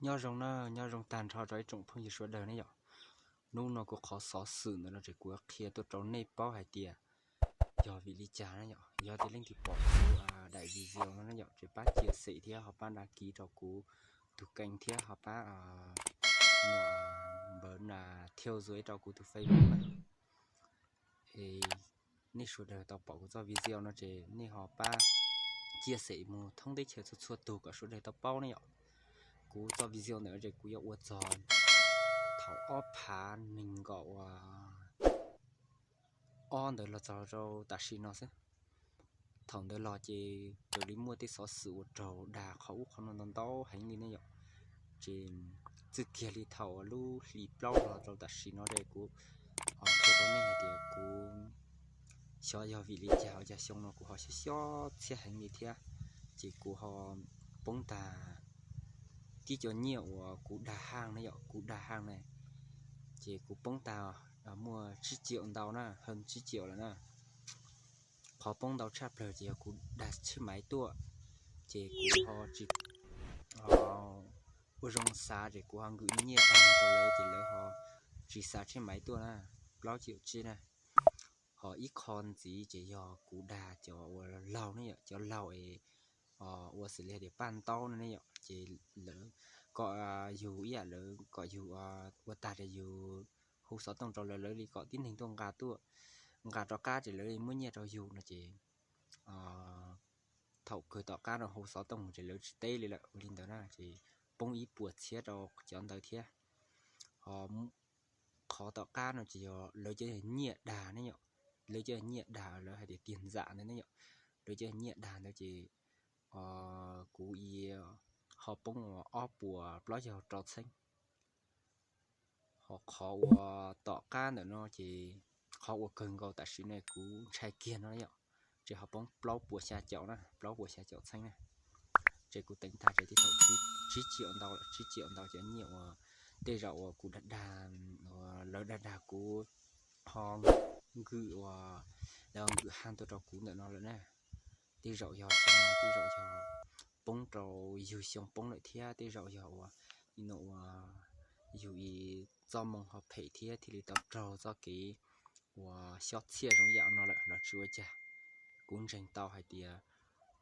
Nyob zoo na, nyob zoo tag nrho rau ib tsoom phooj ywg sawv daws ne yom. Hnub no kuv qhov xov xwm ntawm no ces kuv qhia tuaj rau nej paub hais tias yog vim li cas na yom. Yog tias leej twg pom kuv daim video no na yom, ces pab chia sẻ thiab ho pab đăng ký rau kuv tus kênh thiab ho pab npawv na theo dõi rau kuv tus Facebook na. Nej sawv daws tau pom kuv txoj video no ces nej ho pab chia sẻ mus thoob teb chaws txhua txhua tug kom sawv daws tau paub ne yom. Kuv txoj video ntawm no ces kuv yuav ua txog thaum ob phav nees nkaum ob ntawd los txog rau tam sim no xwb. Thaum ntawd los ces raws li muaj tej xov xwm uas raug dag qhov ub qhov no ntau ntau heev li ne yom. Ces txij kiag li thaum lub hli plaub los rau tam sim no ces kuv qhia rau nej hais tias kuv xyov yog vim li cas ua cas xyoo no kuv ho xyov xyov txhiab heev li thiab. Ces kuv ho poob tag tib co nyiaj uas kuv dag haj ne yom, kuv dag haj ne. Ces kuv poob tag muaj tsib triệu ntau na, hơn tsib triệu lawm na. Qhov poob ntau tshaj plaws ces yog kuv dag tsheb maiv tuaj, ces kuv ho tsis ua zoo xav ces kuv ho nkwm nyiaj tag rau lawv ces lawv ho tsis xa tsheb maiv tuaj na, plaub triệu tsib na. Ho ib qho ntxiv ces yog kuv dag cov uas laug ne yom, cov laug es ua xws li hais tias paj ntaub no ne yom, ces lawv kom yus ib yam lawv kom yus ua tag ces yus hu xov tooj rau lawv, lawv li kom tib neeg tuaj nqa tuaj, nqa rov qab ces lawv li muab nyiaj rau yus no ces thaum kawg tom qab no hu xov tooj ces lawv tsis teb li lawm ua li ntawd na ces poob ib puas txhiab rau cov ntawd thiab. Ho qhov tom qab no ces yog lawv cov nyiaj dag ne yom, lawv cov nyiaj dag lawv hais tias tiền giả ntawd ne yom, lawv cov nyiaj dag ntawd ces kuv ho poob ua ob puas plaub caug rau txheeb. Ho qhov uas tom qab ntawm no ces qhov uas kawg nkaus tam sim no kuv ntshai kiag no yom, ces ho poob plaub puas xya caum na, plaub puas xya caum txheeb na. Ces kuv teev tag ces tib thaum tsib triệu ntau lawm, tsib triệu ntau cov nyiaj uas tej zaum uas kuv dag dag, lawv dag dag kuv ho nkwm uas lawv nkwm haj tuaj rau kuv ntawm no lawm na. Tej zaum yog xyoo no tej zaum yog poob rau yug xyoo poob lawm thiab tej zaum yog uas nim no uas yug ib txoj moo ho phem thiab thiaj li tau raug txoj kev uas xyob txhiaj zoo yam no lawm los tsis ua cas. Kuv ntseeg tau hais tias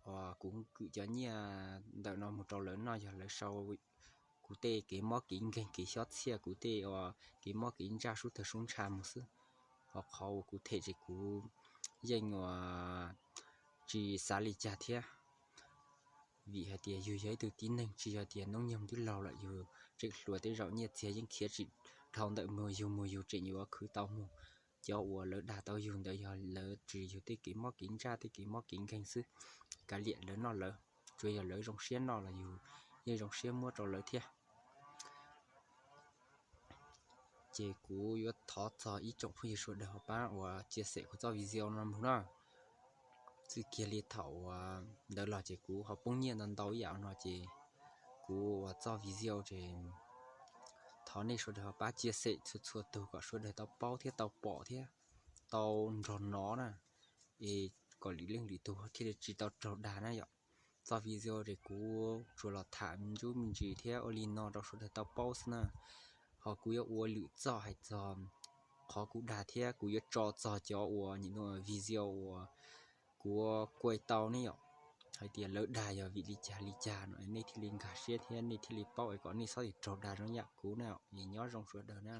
uas kuv nkwm cov nyiaj ntawm no mus rau lawv noj yog lawv sau kuv tej kev mob kev nkeeg kev xyob txhiaj kuv tej uas kev mob kev ntsaj sub tawg sub ntsha mus xwb. Ho qhov uas kuv them ces kuv yeej uas tsis xav li cas thiab. Vim hais tias yug yog ib tug tib neeg tsis yog tias hnub nyoog twb laug lawm yug tseem hluas tej zaum nyiaj txiag yeej khiav tsis dhau ntawm mus yug mus yug tseem yuav khwv tau mus. Cov uas lawv dag tau yug ntawd yog lawv tsis yug tej kev mob kev ntsaj tej kev mob kev nkeeg xwb. Kav liam lawv noj lawv, tsuas yog lawv zoo siab noj los yug yeej zoo siab muab rau lawv thiab. Ces kuv yuav thov txog ib tsoom phooj ywg sawv daws ho pab uas chia sẻ kuv txoj video no mus na. Txij kiag li thaum uas ntawd los ces kuv ho poob nyiaj ntau ntau ib yam no ces kuv uas txoj video ces thov nej sawv daws ho pab chia sẻ txhua txhua tug kom sawv daws tau paub thiab tau pom thiab tau nrog nov na, es kom lwm leej lwm tug thiaj li tsis tau raug dag na yom. Txoj video ces kuv tsuas los tham me ntsuj me ntsis thiab ua li no rau sawv daws tau paub xwb na. Ho kuv yuav ua lwm txoj hais txog qhov kuv dag thiab kuv yuav tso txog cov uas nim no video uas kuv kuaj tau ne yom, hais tias lawv dag yog vim li cas li cas no nej thiaj li nkag siab thiab nej thiaj li paub es kom nej txhob raug dag zoo yam kuv na. Es nyob zoo sawv daws na.